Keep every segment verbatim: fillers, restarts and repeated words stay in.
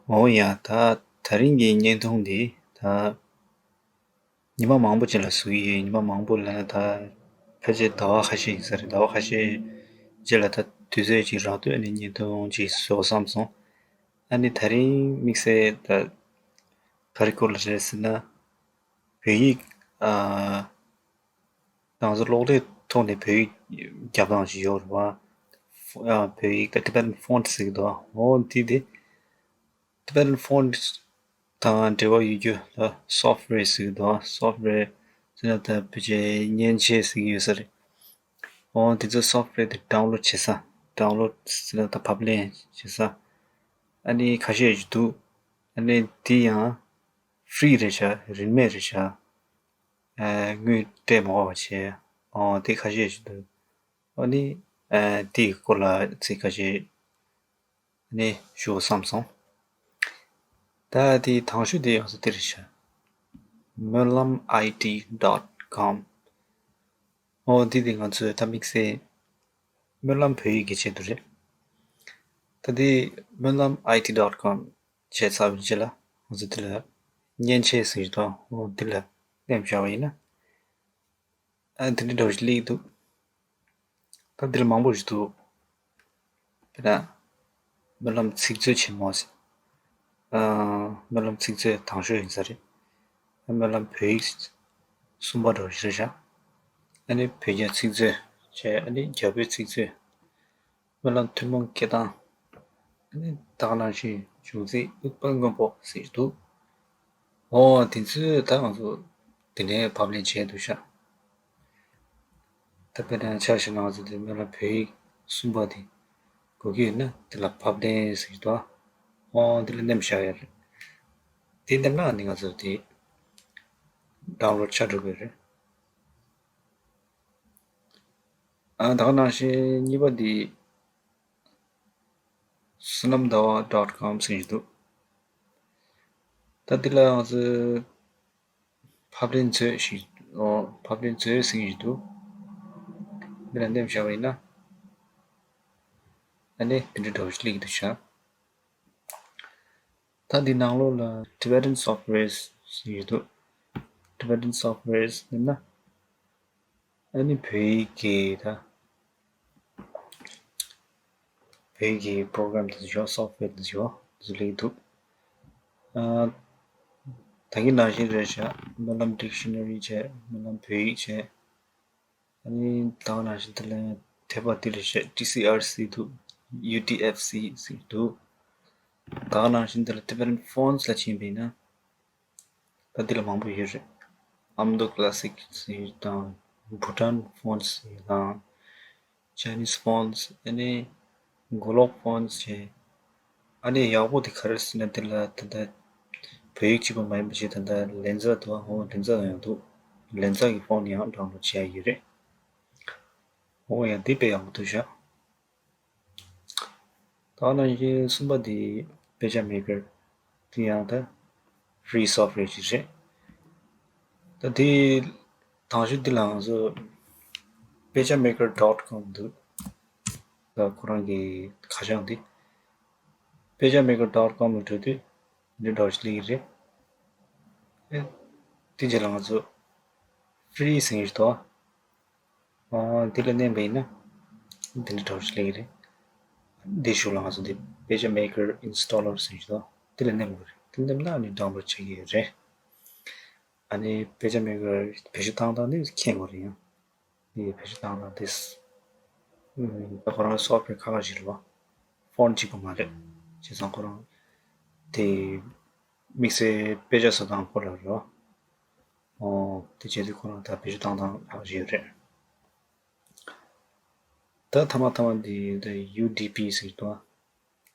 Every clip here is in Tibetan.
འོ་ཡ། ད་ད་རིང་གི་བརྙན་ཐུང་འདི་ད་ཉི་མ་མང་པོ་ཅིག་ལ་བཟོ་གི་ཡོད། ཉི་མ་མང་པོ་ལ་ད་ཕལ་ཆེར་ཟླ་བ་ཁ་ཤས་ཡིན་ས་རེད། ཟླ་བ་ཁ་ཤས་རྗེས་ལ་ད་དུས་ཚོད་ཅིག་རག་དུས་ཨ་ནི་བརྙན་ཐུང་ཅིག་བཟོ་བསམ་སོང་། ཨ་ནི་ད་རིང་དམིགས་བསལ་ད་ག་རེ་སྐོར་ལ་རེད་ཟེར་ན། བོད་ཡིག་ཨ། ང་ཚོ་གློག་ཀླད་ཐོག་ནས་བོད་ཡིག་རྒྱབ་སྟངས་ཤིག་ཡོད་རེད་བ། ཨ། བོད་ཡིག་ད་Tibetan font ཟེར་གྱི་འདུག་འོ་འདི་དེ། Tibetan font དང་འབྲེལ་བ་ཡོད་རྒྱུ་ལ་software ཟེར་གྱི་འདུག software ཟེར་ན་ད་བོད་ཆས་མཉེན་ཆས་ཟེར་གྱི་ཡོད་ས་རེད། འོ་དེ་ཚོ་software དེ་download བྱེད་ས། download ཟེར་ན་ད་ཕབ་ལེན་བྱེད་ས། ཨ་ནི་ཁ་ཤས་ཤིག་འདུག་ཨ་ནི་དེ་ཡང་free རེད་ཤག་རིན་མེད་རེད་ཤག་ཨ། དངུལ་སྤྲད་མ་དགོས་པ་བྱས། ཨོ་དེ་ཁ་ཤས་ཤིག་འདུག་ཨ་ནི་ཨ། དེའི་སྐོར་ལ་ཚིག་ཁ་ཤས་ཨ་ནི་ཞུ་བསམ་སོང་། ད་དེའི་དང་ཤོས་དེ་ཡོང་ས་དེ་རེད་ཤག་སྨོན་ལམ་I T dot com ཨོ་འདི་དེ་ང་ཚོས་ད་དམིགས་བསལ་སྨོན་ལམ་བོད་ཡིག་གི་ཆེད་དུ་རེད། ད་དེ་སྨོན་ལམ་I T dot com བྱས་ཚར་བའི་རྗེས་ལ་ང་ཚོ་འདི་ལ་མཉེན་ཆས་ཟེར་གྱི་འདུག་འོ་འདི་ལ་མནན་བཞག་པ་ཡིན་ན། ཨ། དེ་འདྲའི་འདྲ་བོ་ཞིག་སླེབས་ཀྱི་འདུག་ད་འདི་ལ་མང་པོ་ཞིག་འདུག་དཔེར་ན། སྨོན་ལམ་ཚིག་མཛོད་ཆེན་མོ་ཟེར། ཨ། སྨོན་ལམ་ཚིག་མཛོད་དང་ཤོས་ཡིན་ས་རེད། སྨོན་ལམ་བོད་ཡིག་གསུམ་པ་འདྲ་བོ་ཞིག་རེད་ཤག་ཨ་ནི་བོད་རྒྱ་ཚིག་མཛོད་བྱས། ཨ་ནི་རྒྱ་བོད་ཚིག་མཛོད། སྨོན་ལམ་ཐུན་མོང་སྐད་གདངས། ཨ་ནི་ད་ག་ནང་བཞིན་བྱུང་ཚིག་དབྱུག་པ་སྔོན་པོ་ཟེར་འདུག་འོ་དེ་ཚོས་ད་ང་ཚོ་དེ་ནས་ཕབ་ལེན་བྱས་འདུག་ཤག་ད་དཔེར་ན་ཆ་བཞག་ན་ང་ཚོ་དེ་སྨོན་ལམ་བོད་ཡིག་གསུམ་པ་དེ་དགོས་ཀྱི་ཡོད་ན་དེ་ལ་ཕབ་ལེན་ཟེར་གྱི་འདུག་འོ་དེ་ལ་མནན་བཞག་ཡ་རེད། དེ་མནན་ན་ནི་ང་ཚོ་དེ་download ཆགས་འགྲོ་གི་རེད། ཨ། ད་ག་ནང་བཞིན་གཉིས་པ་འདི་བསོད་ནམས་ཟླ་བ་dot com ཟེར་གྱི་འདུག་ད་འདི་ལ་ང་ཚོས་ཕབ་ལེན་མཛོད་ཞིག་ཨོ། ཕབ་ལེན་མཛོད་ཟེར་གྱི་འདུག་འདི་ལ་མནན་བཞག་པ་ཡིན་ན། ཨ་ནི་འདི་འདྲ་འདྲ་བོ་ཞིག་སླེབས་ཀྱི་འདུག་ཤག་ད་འདི་ནང་ལོགས་ལ་Tibetan software ཟེར་གྱི་འདུག Tibetan software ཟེར་ན། ཨ་ནི་བོད་ཡིག་གི་ད་བོད་ཡིག་གི་program དེ་ཚོ་ཡོད། software དེ་ཚོ་ཡོད། དེ་ཚོ་སླེབས་འདུག་ཨ། ད་གིན་ནང་བཞིན་རེད་ཤག་སྨོན་ལམ་dictionary བྱས། སྨོན་ལམ་བོད་ཡིག་བྱས། ཨ་ནི་ད་ག་ནང་བཞིན་དེ་ལ་ཡང་དེབ་དེ་རེད་ཤག T C R C འདུག U T F C ཟེར་འདུག་ད་ག་ནང་བཞིན་དེ་ལ་Tibetan fonts ལ་ཕྱིན་པ་ཡིན་ན། ད་འདི་ལ་མང་པོ་ཡོད་རེད། Amdo Classic ཟེར་དང་། Bhutan fonts ཟེར་དང་། Chinese fonts ཨ་ནི་མགོ་ལོག་fonts བྱས། ཨ་ནི་ཡག་པོ་དེ་ག་རེ་ཟེར་ན། འདི་ལ་ད་ལྟ་བོད་ཡིག་གཅིག་པ་མ་ཡིན་པ་བྱས། ད་ལྟ་ལན་ཚ་འདུག་འོ་ལན་ཚ་ཡང་འདུག་ལན་ཚ་གི་font ཡང་download བྱས་ཡོད་རེད། འོ་ཡང་འདི་དཔེ་ཡག་པོ་འདུག་ཤག་ད་ནང་བཞིན་གསུམ་པ་དེ་དཔེ་ཆ་maker དེ་ཡང་ད་free software ཅིག་རེད། ད་དེ་དང་ཤོས་དེ་ལ་ང་ཚོ་དཔེ་ཆ་maker dot com འདུག་ད་ཁོ་རང་གི་ཁ་བྱང་དེ། དཔེ་ཆ་maker dot com ལ་འགྲོ་དུས་འདི་འདྲ་ཞིག་སླེབས་ཀྱི་རེད། ཨེ། དེ་རྗེས་ལ་ང་ཚོ་free ཟེར་གྱི་འདུག་ཨ། འདི་ལ་མནན་པ་ཡིན་ན་འདི་འདྲ་འདྲ་བོ་ཞིག་སླེབས་ཀྱི་རེད། འདི་གཞུག་ལ་ང་ཚོ་འདི་དཔེ་ཆ་maker installer ཟེར་གྱི་འདུག་འདི་ལ་མནན་དགོས་རེད། འདི་མནན་ན་ནི་download བྱེད་ཀྱི་ཡོད་རེད། ཨ་ནི་དཔེ་ཆ་maker བེད་སྤྱོད་བཏང་སྟངས་འདི་མཁྱེན་དགོས་རེད་ཡང་། འདི་བེད་སྤྱོད་བཏང་སྟངས་འདི། ཨུམ། ད་ཁོ་རང་software ཁག་ཁག་ཞིག་རེད་བ། font གཅིག་པ་མ་རེད། བྱས་ཙང་ཁོ་རང་དེ་དམིགས་བསལ་དཔེ་ཆ་བཟོ་སྟངས་སྐོར་ལ་རེད་བ། ཨོ། དེ་བྱས་དུས་ཁོ་རང་ད་བེད་སྤྱོད་བཏང་སྟངས་ལྷག་ཅིག་ཡོད་རེད། ད་མཐའ་མ་མཐའ་མ་འདི་ད་U D P ཟེར་འདུག་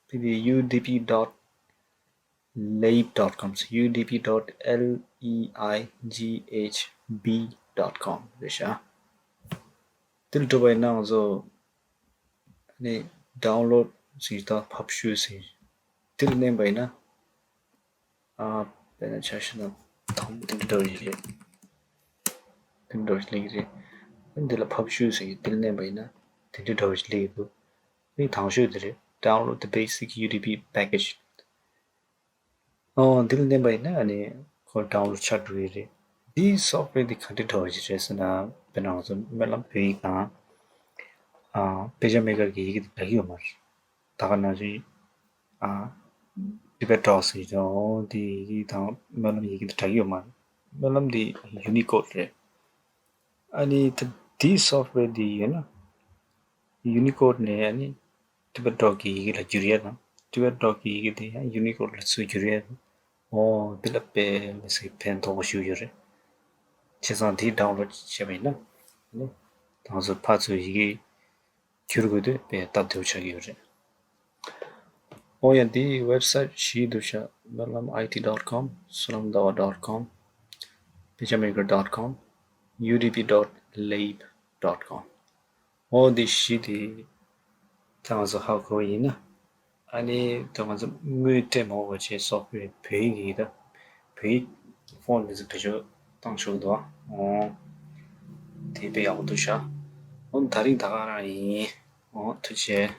དེ་འདི་U D P dot leib dot com ཟེར། U D P dot L E I G H B dot com རེད་ཤག་དེ་ལ་འགྲོ་བ་ཡིན་ན་ང་ཚོ་ནི་download ཟེར་དང་ཕབ་བཤུས་ཟེར། དེ་ལ་མནན་པ་ཡིན་ན། ཨ། དཔེར་ན་ཆ་བཞག་ན་དང་པོ་དེ་འདྲ་འདྲ་བོ་ཞིག་རེད། དེ་འདྲ་འདྲ་བོ་ཞིག་སླེབས་ཀྱི་རེད། འདི་ལ་ཕབ་བཤུས་ཟེར་གྱི་དེ་ལ་མནན་པ་ཡིན་ན་དེ་འདྲ་འདྲ་བོ་ཞིག་སླེབས་ཀྱི་འདུག་དེ་དང་ཤོས་དེ་རེད། Download the basic U D P package. ཨོ་འདི་ལ་མནན་པ་ཡིན་ན་ཨ་ནི་ཁོ་ཌའུན་ལོཌ་ཆགས་འགྲོ་གི་རེད། འདིའི་སོཕ་ཝེར་འདི་ག་འདྲ་འདྲ་བ་ཞིག་རེད་ཟེར་ན། དཔེར་ན་ང་ཚོ་སྨོན་ལམ་བོད་ཡིག་དང་ཨ་དཔེ་ཆ་མེ་ཀར་གྱི་ཡི་གེ་དང་འདྲ་གི་ཡོད་མ་རེད། ད་ག་ནང་བཞིན་ཨ་ཊི་བེཊ་ཌོག་ཟེར་གྱི་འདུག་འོ་འདི་ཡི་གེ་དང་སྨོན་ལམ་ཡི་གེ་དང་འདྲ་གི་ཡོད་མ་རེད། སྨོན་ལམ་འདི་ཡུ་ནི་ཀོཌ་རེད། ཨ་ནི་ད་འདིའི་སོཕ་ཝེར་འདི་ཡོད་ན་ཡུ་ནི་ཀོཌ་ནས་ཨ་ནི་ཊི་བེཊ་ཌོག་གི་ཡི་གེ་ལ་བསྒྱུར་ཡས་དང་། ཊི་བེཊ་ཌོག་གི་ཡི་གེ་དེ་ཡང་ཡུ་ནི་ཀོཌ་ལ་ཚུར་བསྒྱུར་ཡས་དང་། ཨོ་འདི་ལ་དཔེ་མི་སྲིད་ཕན་ཐོགས་པོ་ཞིག་ཡོད་རེད། བྱས་ཙང་འདི་ཌའུན་ལོཌ་བྱས་པ་ཡིན་ན་ཨ་ནི་ད་ང་ཚོ་ཕར་ཚུར་ཡི་གེ་བསྒྱུར་དགོས་དུས་དཔེ་སྟབས་བདེ་པོ་ཆགས་ཀྱི་ཡོད་རེད། ཨོ་ཡ་འདི་ཝེབ་སའིཊ་བཞི་འདུག་ཤག་སྨོན་ལམ་ཨའི་ཊི་ཌོཊ་ཀོམ། བསོད་ནམས་ཟླ་བ་ཌོཊ་ཀོམ། དཔེ་ཆ་མེ་ཀར་ཌོཊ་ཀོམ། ཡུ་ཌི་པི་ཌོཊ་ལེབ་ཌོཊ་ཀོམ། ཨོ་འདི་བཞི་དེ་ད་ང་ཚོ་ཧ་གོ་བ་ཡིན་ན། ཨ་ནི་ད་ང་ཚོ་དངུལ་སྤྲད་མ་དགོས་པ་བྱས་སོགས་པའི་བོད་ཡིག་གི་ད་བོད་ཡིག་ཕོན་འདི་ཚོ་བེད་སྤྱོད་བཏང་ཆོག་གི་འདུག་ཨོ་དེ་དཔེ་ཡག་པོ་འདུག་ཤག་ཨོ་ད་རིང་ད་ག་རང་ཡིན། ཨོ་ཐུགས་རྗེ་ཆེ།